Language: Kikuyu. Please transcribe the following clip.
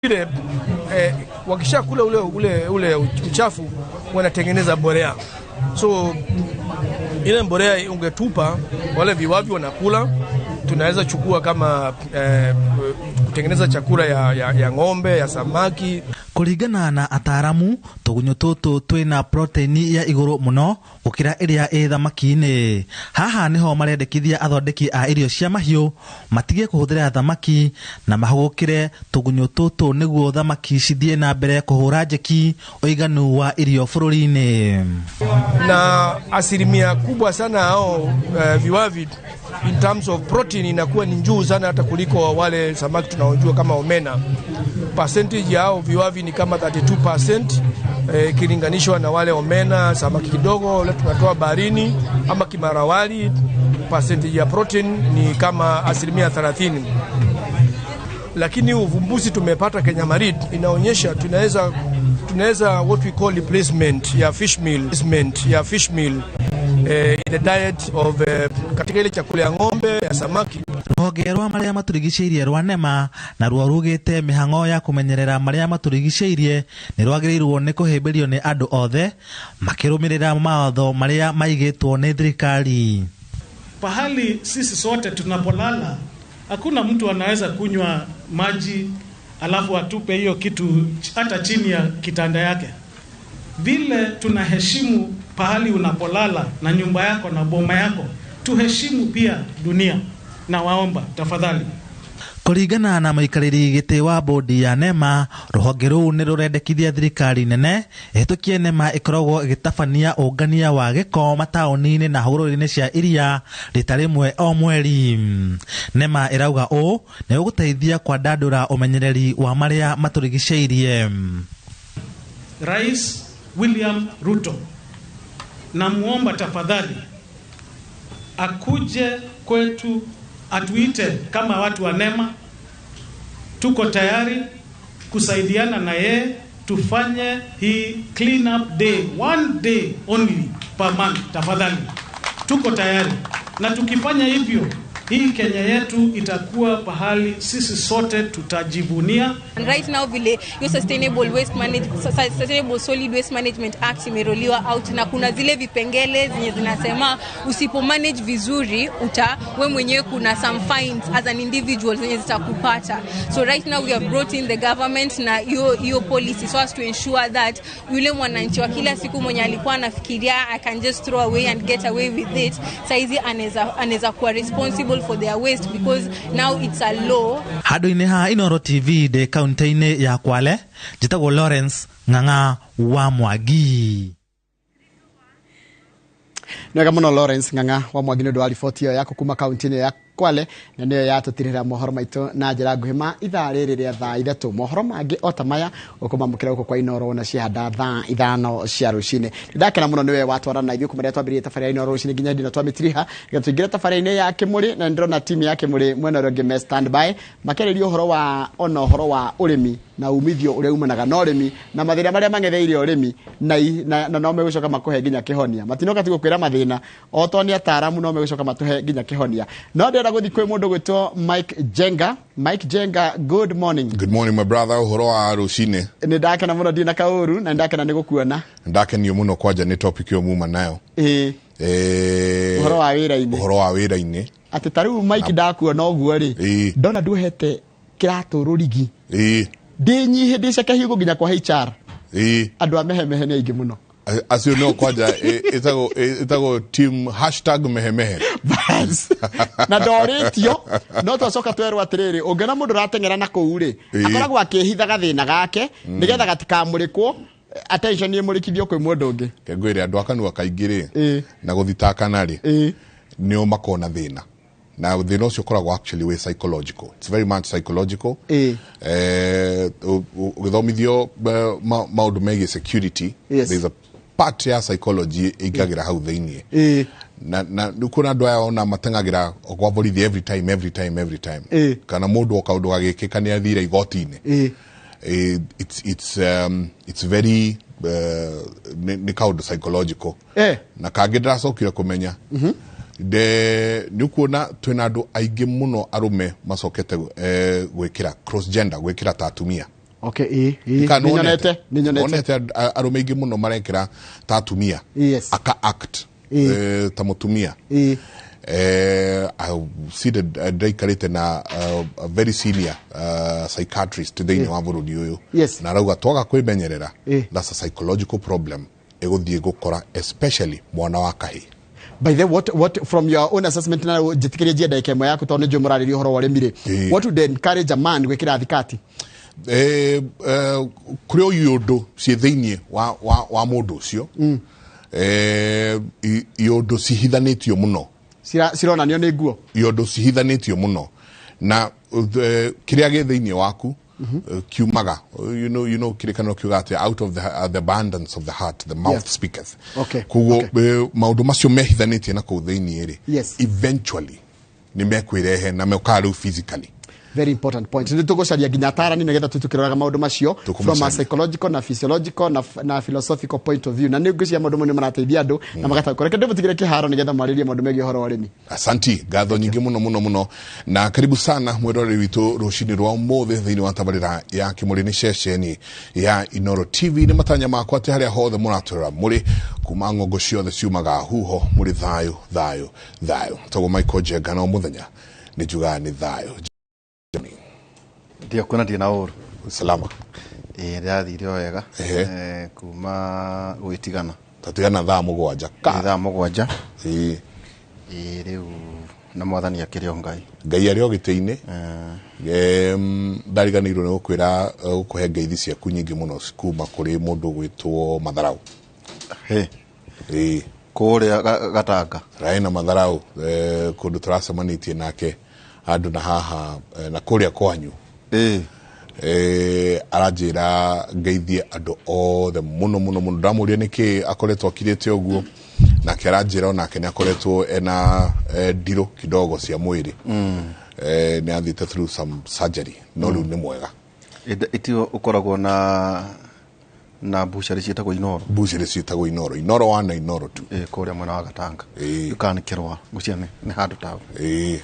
Ile wakishakula ule uchafu wanatengeneza mbolea. So ile mbolea ungetupa, wale viwavi wanakula, tunaweza chukua kama kutengeneza chakula ya ng'ombe, ya samaki. Kũringana na ataramu, tũgunyũ tũtũ twĩna proteini ya igũrũ mũno gũkĩra ĩrĩa ĩ thamaki-inĩ. Haha nĩho marendekithia athondeki a irio cia mahiũ matige kũhũthĩra thamaki na mahũgũkĩre tũgunyũ tũtũ nĩguo thamaki cithiĩ na mbere kũhũra njeki ũiganu wa irio bũrũri-inĩ. Na asilimia kubwa sana hao viwavi in terms of protein inakuwa ni juu sana hata kuliko wale samaki tunaojua kama omena. Percentage yao viwavi ni kama 32% ikilinganishwa na wale omena, samaki kidogo wale tunatoa baharini ama kimarawali, percentage ya protein ni kama 30%. Lakini uvumbuzi tumepata Kenya Marine inaonyesha tunaweza what we call replacement ya fish meal, replacement ya fish meal in the diet of katika ile chakula ya ng'ombe, ya samaki. Rũhonge rwa marĩa matũrigicĩirie rwa NEMA naruo rugĩte mĩhang'o ya kũmenyerera marĩa matũrigicĩirie nĩ rwagĩrĩirwo nĩ kũhĩmbĩrio nĩ andũ othe makĩrũmĩrĩra mawatho marĩa maigĩtwo nĩ thirikari. Pahali sisi sote tunapolala hakuna mtu anaweza kunywa maji alafu atupe hiyo kitu hata chini ya kitanda yake. Vile tunaheshimu pahali unapolala na nyumba yako na boma yako, tuheshimu pia dunia. Na waomba tafadhali. Kũringana na mũikarĩri gĩtĩ wa bodi ya NEMA, rũhonge rũu nĩ rũrendekithia thirikari nene ĩhĩtũkie NEMA ĩkoragwo ĩgĩtabania ũngania wa gĩko mataũni-inĩ na hũgũrũrũ-inĩ cia iria rita rĩmwe o mweri. NEMA ĩrauga ũũ nĩ ũgũteithia kwandandũra ũmenyereri wa marĩa matũrigicĩirie. Rais William Ruto, namuomba tafadhali akuje kwetu, atuite kama watu wa NEMA. Tuko tayari kusaidiana na yeye tufanye hii clean up day, one day only per month. Tafadhali, tuko tayari, na tukifanya hivyo hii Kenya yetu itakuwa pahali sisi sote tutajivunia. And right now vile hiyo Sustainable Solid Waste Management Act imeroliwa out, na kuna zile vipengele zenye zinasema usipo manage vizuri uta we mwenyewe kuna some fines as an individual zenye zitakupata. So right now we have brought in the government na hiyo policy so as to ensure that yule mwananchi wa kila siku mwenye alikuwa anafikiria I can just throw away and get away with it, saizi anaweza kuwa responsible for their waste because now it's a law. Handũ-inĩ ha Inooro TV ndĩ kaunti-inĩ ya Kwale, njĩtagwo Lawrence Ng'ang'a wa Mwangi. Nĩwega mũno Lawrence Ng'ang'a wa Mwangi nĩ ũndũ wa riboti ĩyo yaku kuma kaunti-inĩ ya Kwale, na nĩyo yatũtirĩra mohoro maitũ na njĩra nguhĩ ma ithaa rĩrĩ rĩa thaa 3. Mohoro mangĩ o ta maya ũkũmamũkĩra gũkũ kwa Inooro na ciahanda thaa 5 cia rũcinĩ. Nĩndakena mũno nĩwe watwarana na ithuĩ kuma rĩrĩa twambĩrĩirie tabarĩra ya Inooro rũcinĩ nginya hĩndĩ ĩno twamĩtiriha, nĩgetha tũingĩre tabarĩra-inĩ ya Kĩmũrĩ, na nĩndĩrona timu ya Kĩmũrĩ mwena ũrĩa ũngĩ me standby makĩarĩria ũhoro wa ona ũhoro wa ũrĩmi na umithio ũrĩa umanaga na ũrĩmi na mathĩna marĩa mang'etheire ũrĩmi, na no megũcoka makũhe nginya kĩhonia. Matinoka tu gũkwĩra mathĩna, o to nĩ ataaramu no megũcoka matũhe nginya kĩhonia. No ndĩrenda gũthiĩ kwĩ mũndũ gwĩtwo Mike Jenga. Mike Jenga, good morning. Good morning, my brother. Ũhoro wa rũcinĩ? Nĩ ndakena mũno, ndirĩ na kaũru, na nĩ ndakena nĩ gũkuona. Ndakenio mũno kwanja nĩ topic ĩyo muma nayo. Ũhoro wa wĩra-inĩ. Ũhoro wa wĩra-inĩ. Atĩ ta rĩu Mike ndakuona ũguo rĩ, ndona nduohete kĩratũ rũrigi. Ndĩnyihĩ ndĩceke higo nginya kwa HR. Andũ a mehemehe nĩ aingĩ mũno. Acio no kwanja ĩtagwo team hashtag mehemehe. Bas. Na ndorĩtio, no twacoka twerwo atĩrĩrĩ, ũngĩona mũndũ ũrateng'era na kũu rĩ, akoragwo akĩhitha gathĩna gake nĩgetha gatikamũrĩkwo, attention ĩmũrĩkithio kwĩ mũndũ ũngĩ. Ke ngwĩre andũ a kanua kaingĩ rĩ, na gũthitakana rĩ, nĩo makona thĩna. Na thĩna ũcio ũkoragwo actually wĩ psychological. It's very much psychological. Ũgĩthomithio maũndũ megiĩ security, there's a part ya psychology ĩingagĩra hau thĩiniĩ. Na nĩ kuona andũ aya ona mateng'agĩra gwa borithi every time, every time, every time. Kana mũndũ o kaũndũ gagĩkĩka nĩ athire igoti-inĩ. It's very nĩ kaũndũ psychological. Na kangĩ ndĩracokire kũmenya, nĩ ũkuona twĩna andũ aingĩ mũno arũme macokete gwĩkĩra cross gender, gwĩkĩra ta atumia. Okay, ĩ Kana nĩnyonete, nĩnyonete. Wonete arũme aingĩ mũno marekĩra ta atumia. Yes. Aka act ta mũtumia. I seated ndaikarĩte na a very senior psychiatrist thĩinĩ wa bũrũri ũyũ. Yes. Na arauga twaga kwĩmenyerera, that's a psychological problem ĩgũthiĩ gũkora especially mwana wa kahĩĩ. By the what from your own assessment, na njĩtĩkĩrie njie ndagĩka ĩmwe yaku tondũ nĩ njũĩ mũrarĩria ũhoro wa ũrĩmi rĩ, what would encourage a man gwĩkĩra thikati? Kũrĩ o iũndũ ciĩ thĩinĩ wa mũndũ ũcio, iũndũ cihithanĩtio mũno. Cironanio nĩ nguo. Iũndũ cihithanĩtio mũno na kĩrĩa gĩ thĩinĩ waku kiumaga, kĩrĩkanĩro kiuga atĩ out of the abundance of the heart the mouth speaketh. Koguo maũndũ macio mehithanĩtie na kũu thĩinĩ rĩ, eventually nĩ mekwĩrehe na meũkaga rĩu physically. Very important point. Nĩ tũgũcaria nginya atarani nĩgetha tũkĩroraga maũndũ macio Tũkũmacaria. from a psychological na physiological na philosophical point of view, na nĩ ngwĩciria maũndũ mau nĩ marateithia andũ na magataũkwo. Reke ndĩmũtigĩre kĩharo nĩgetha mwarĩrie maũndũ megiĩ ũhoro wa ũrĩmi. Asanti, ngatho nyingĩ mũno mũno mũno, na karibu sana mwĩroreri witũ rũcinĩ rwa ũmũthĩ thĩinĩ wa tabarĩra ya Kĩmũrĩ nĩ ceceni ya Inoro TV. Nĩ matanya makwa atĩ harĩa hothe mũratũrora mũrĩ kuma ng'ongo ciothe ciumaga huho mũrĩ thayũ thayũ thayũ. Tagwo Michael Njenga, no mũthenya nĩ njugaga nĩ thayũ. Ndio kuona ndirĩ na ũru. Salama. Ĩĩ, ndĩrathire o wega. Ehe. Kuma gwĩtigana. Tatigana thaa 7 ka. Ĩ, thaa 7. Ĩĩ. Ĩĩ, rĩu na mwathani akĩrĩ o Ngai. Ngai arĩ o gĩtĩ-inĩ. Ndariganĩirwo nĩ gũkwĩra, gũkũhe ngeithi ciaku nyingĩ mũno kuma kũrĩ mũndũ gwĩtwo Matharau. He. Ĩĩ. Kũrĩa Gatanga. Raina Matharau, kũndũ tũracemanĩtie nake handũ na haha, na kũrĩa kwanyu. Ĩĩ. Aranjĩra ngeithie andũ othe mũno mũno mũno. Ndamũria nĩkĩ akoretwo akirĩte ũguo, nake aranjĩra onake nĩ akoretwo ena ndirũ kidogo cia mwĩrĩ. Nĩ athiĩte through some surgery, no rĩu nĩ mwega. Itio ũkoragwo na bucari ciĩtagwo Inoro. Bucari ciĩtagwo Inoro, Inoro 1 na Inoro 2. Ĩĩ, kũrĩa mwena wa Gatanga. Ĩĩ. Kana nĩ Kĩrwa, ngwĩciria nĩ handũ tao. Ĩĩ.